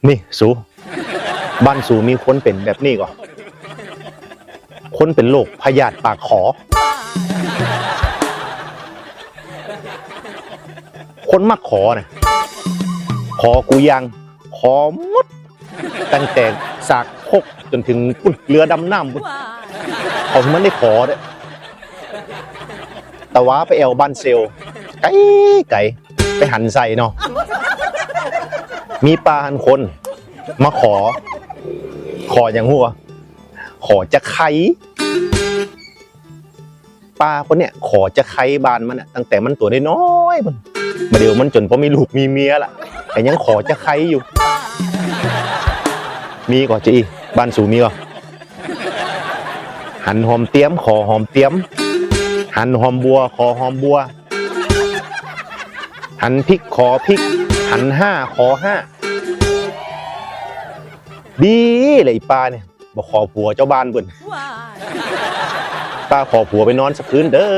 ນີ້ສູ ບ້ານສູມີຄົນເປັນແບບນີ້ກໍ ຄົນເປັນໂລກພະຍາດປາກຂໍ ຄົນມັກຂໍນະ ຂໍກູຢ່າງ ຂໍໝົດ ຕັ້ງແຕ່ສາກຄົກຈົນເຖິງພຸ້ນ ເຮືອດຳນ້ຳພຸ້ນ ເຂົາຊິມັນໄດ້ຂໍເດ້. ຕະຫວາໄປແອວບ້ານເຊວ ໄກໆ ໄປຫັນໃສ່ເນາະ ມີປ້າຫັ້ນຄົນມາຂໍ ຂໍຫຍັງຮູ້ບໍ່? ຂໍຈະໄຂ່. ປ້າຄົນເນີ້ຍຂໍຈະໄຂ່ບ້ານມັນນະ ຕັ້ງແຕ່ມັນຕົວນ້ອຍໆພຸ້ນ ບາດດຽວມັນຈົນພໍມີລູກມີເມຍລະ ກໍຍັງຂໍຈະໄຂ່ຢູ່. ມີກໍຈະອີ ບ້ານສູມີກໍ ຫັນຫອມຕຽມ ຂໍຫອມຕຽມ ຫັນຫອມບົວ ຂໍຫອມບົວ ຫັນພິກ ຂໍພິກ ຫັນຫ້າ ຂໍຫ້າ. ດີແຫຼະອີປ້ານີ້ ບໍ່ຂໍຜົວເຈົ້າບ້ານເພິ່ນ ປ້າຂໍຜົວໄປນອນສັກຄືນເດີ້.